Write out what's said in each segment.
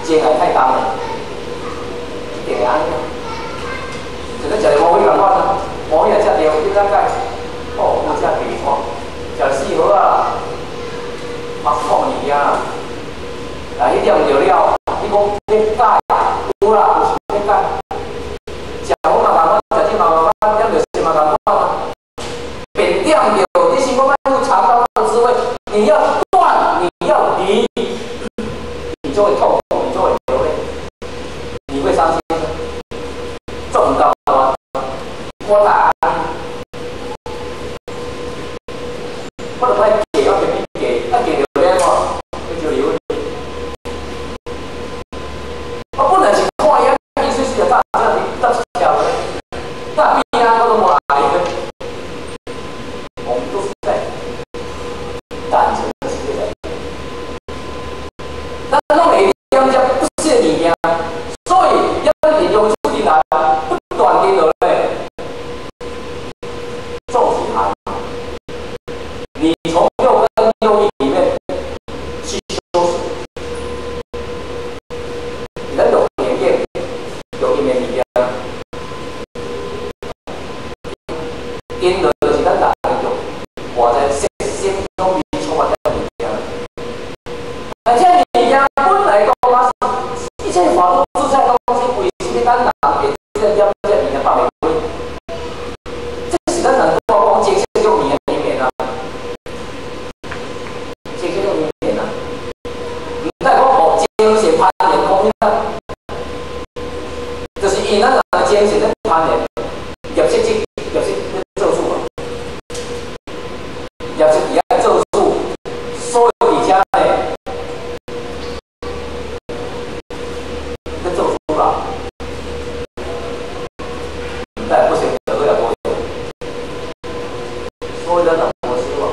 情愛太重了，一定會按呢。就咱食著魔鬼仝款啊，魔鬼若食著，你怎解？哦，有食白菜，食四盒啊，目創物件啊，啊，彼點著了，你講欲改有啦，有想欲改，食好嘛仝款，食這嘛仝款，點著食嘛仝款啊。變點著，你想講愛有嘗到那個滋味，你要斷，你要離，你就會痛苦，你就會流淚，你會傷心，做毋到啊！我來，我就愛嫁，我偏偏嫁，啊嫁著欲按怎？欲招離婚。我本來是看伊安尼水水就早早搭出跳的，搭邊仔我都無愛伊。我們都是在感情的世界裡，咱攏會念這不是的物件，所以咱利用處理來不斷地落來，做是愛。你從六根六意裡面去修持，咱就眼見有一面物件，因落就是咱人就活在色心中迷充滿這物件。但這物件本來講啊，一切法都自在東西，為什麼咱人會這個念這物件放袂開？這是咱人拄仔講精神中物件裡面啊，精神中物件啊，毋使講哦，精神攀緣空啊，就是因咱人的精神咧攀緣，業識這業識咧做主啊，業識佇遐做主，所以佇遮呢，咧做主啦，毋知不成就也無用，所以咱人無修啊，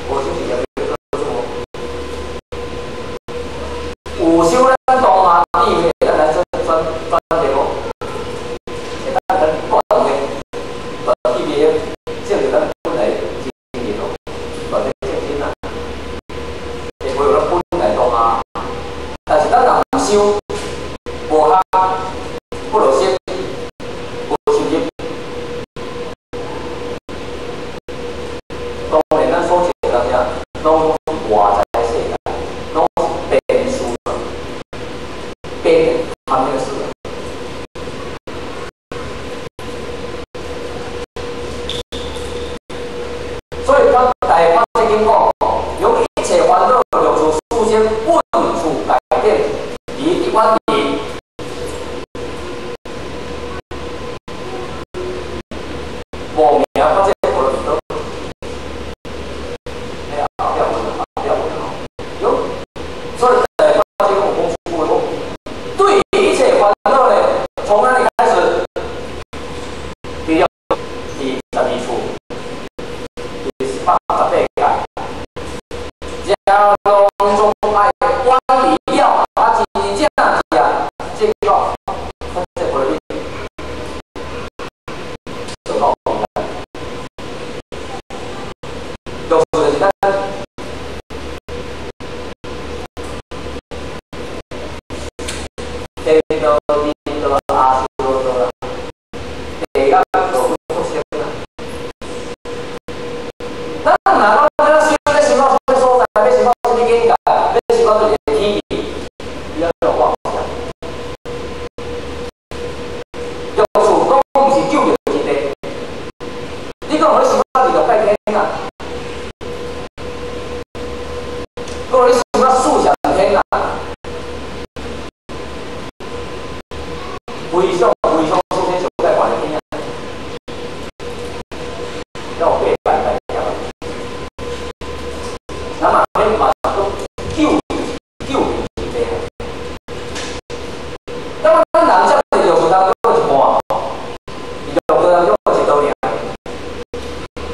無修是業識做主。有修咱當下智慧，咱來轉轉轉對無？會當咱斷的斷去袂，證著咱本來真如咯，斷的正真啊，會恢復咱本來當下。但是咱若毋修，無學，不落實，無深入，當然咱所學的物件，攏是外在世界，攏是變數啊，變貪那個事啊。所以，咱大法這經講，由一切煩惱六處事先問處改變，離遠離無明法這波羅蜜多。哎呀，後壁問啦，後壁問啦吼。有，所以大法這經有講出話講，對一切煩惱呢，從哪裡開始？第六、第十二處、第888界，這攏總愛遠離了，啊，真正是啊，這個法這波羅蜜做到。就是咱天道、地道、阿修羅道啦，地獄道、畜生啦。咱若講要修，要修到啥物所在，要修到啥物境界，要修到佗一個天地，你按怎妄想？六處講毋是究竟之地，你講予你修到二六界天啊？講你修到四上天啊？非常非常四天上界懸的天啊，要8萬大劫啊！咱嘛免嘛閣救救之地啊！那麼咱人才佇六處當中一半，佇六處當中一道爾，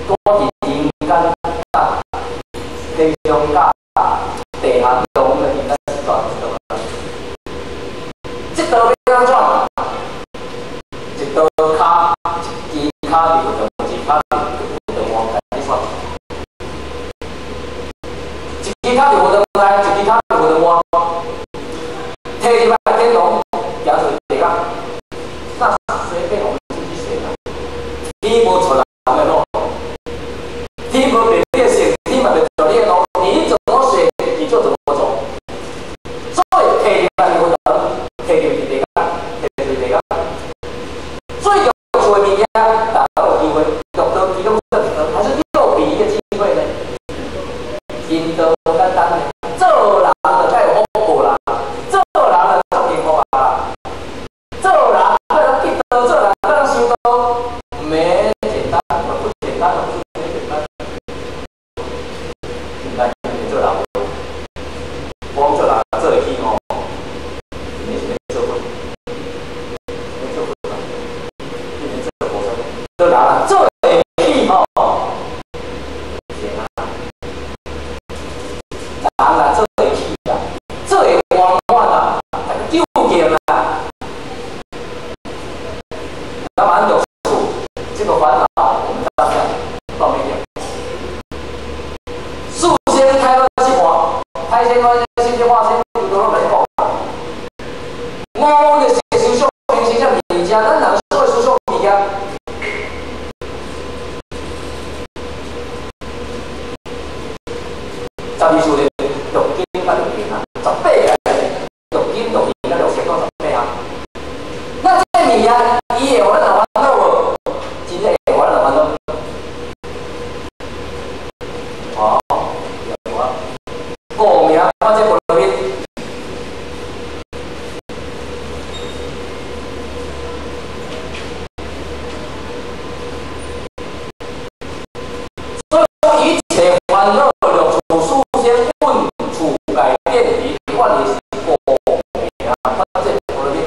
拄佇人間甲天上甲地下中的中間一段一道啊。這道欲按怎？一道跤，一支跤佇有長，一支跤佇有長換，來你算。一支跤佇有長來，一支跤佇有長換。提入來天堂，行出地獄，那隨便我們自己選啦。天無錯人的路，天無別你的線，天嘛袂錯你的路，你怎麼選，你就怎麼走。所以提入來輪迴，提入去地獄，提入地獄。所以六處的物件，大家有機會，六道其中這還是6比1的機會呢？真都無簡單呢，做人就該有福報啦，做人就足幸福啊，做人閣通得道，做人閣通修道，沒簡單，不簡單，不簡單。應該做人，講做人做會起吼，你是咧做佛，咧做佛啦，你咧做菩薩，做人做會起吼，是啊。人若做會起啦，做會圓滿啦，究竟啦，那麼六處這個煩惱，我們當下斷沒掉。事先開到一半，開先開心先化身，都攏來講。五蘊的思想形成這物件，咱人所的思想物件。12處的六經甲六經啊，18個六經六經甲六經講18項。那這個物件，伊會予咱人煩惱無？真正會予咱人煩惱。哦，有啊。故名法這波羅蜜。所以一切煩惱六處事先問處界典離，阮的是故名法這波羅蜜。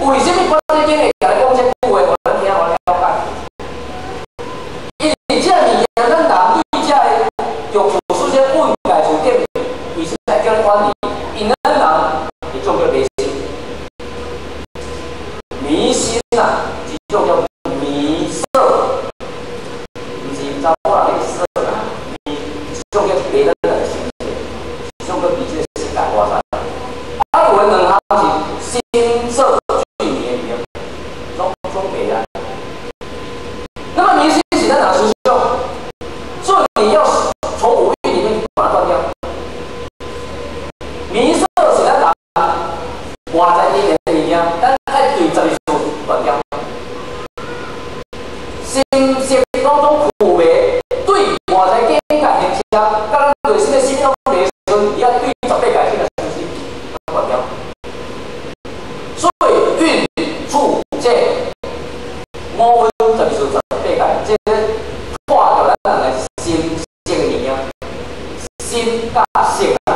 為什麼法這經會共咱講這句話，予咱聽，予咱了解？因為這物件，咱人對這个六處事先問界處典，為什麼會叫咱遠離？因咱人一種叫迷信，迷信啊，一種叫迷色，毋是查某人咧色啦，迷一種叫迷咱人的心性，一種叫迷這個世界外在。啊，有的兩項是心色俱迷的物，攏總迷啊。那麼迷信是咱人思想，所以你要從五蘊裡面把它斷掉。迷色是咱人外在因緣的物件，咱愛對12處斷掉。心色攏總苦迷，對外在境界現象，佮咱內心的心攏袂順，伊愛對18界這個心心斷掉。所以蘊處界五蘊12處18界，這個破掉咱人的心色的物件，心佮色啊。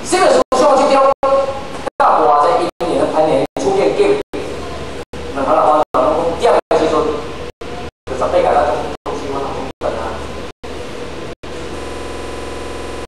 什麼思